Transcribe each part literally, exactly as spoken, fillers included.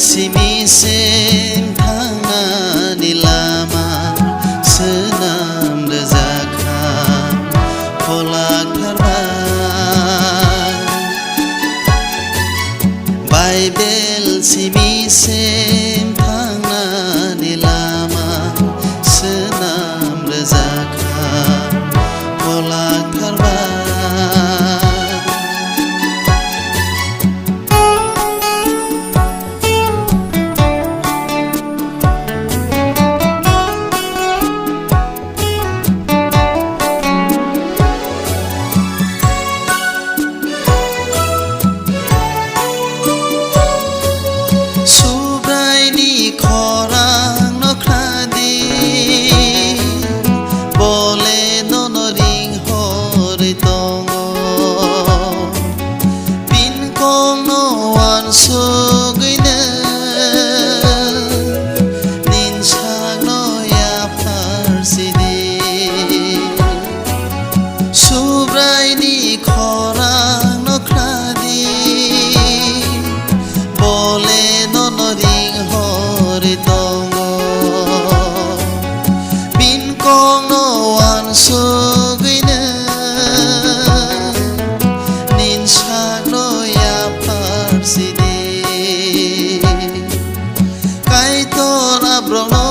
Simi sem thangnani lama swnam rwjakha pholakthar bai. Baibel simi sem thangnani lama swnam rwjakha pholakthar bai. Subraini khorangno khnadi, bole nono ringhorwi tongo. Bini kokno uansugwino nini sakno yapharsidi. Subraini khorangno khnadi, bole nono ringhorwi tongo. Bini kokno uansugwino nini sakno yapharsidi. Kaitor aborokno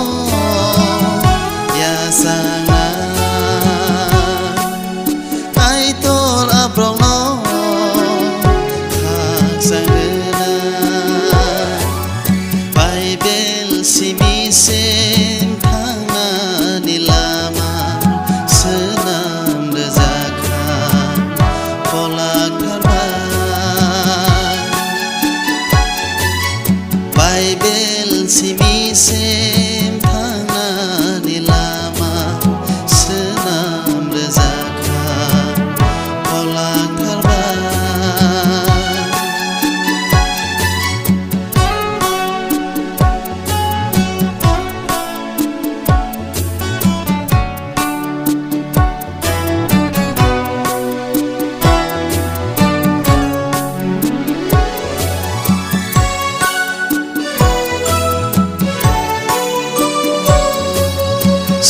yachakna, Kaitor aborokno khakchang rwna. Baibel simi sem thangnani lama swnam rwjakha pholakthar bai. Baibel simi sem thangnani lama swnam rwjakha pholakthar bai.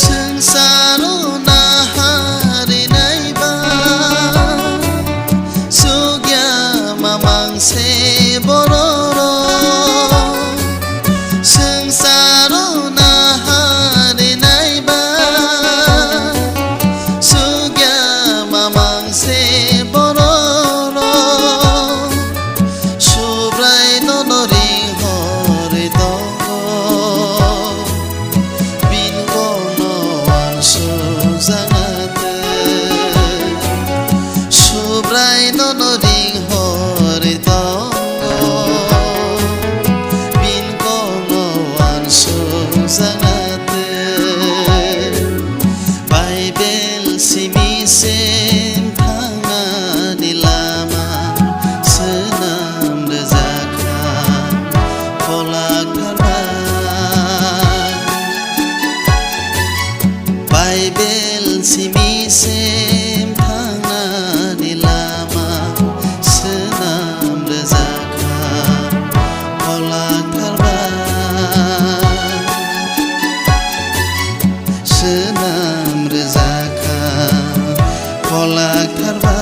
Swngcharo naharinai ba chukya mamang se bororok. Swngcharo naharinai ba chukya mamang se bororok. Subrai nono ringhorwi tongo, bini kokno uansukjakna tei. Subrai nono ringhorwi tongo, bini kokno uansukjakna tei. Baibel simi sem thangnani lama swnam rwjakha pholakthar bai. Baibel simi sem thangnani lama swnam rwjakha pholakthar bai. Swnam rwjakha pholakthar bai.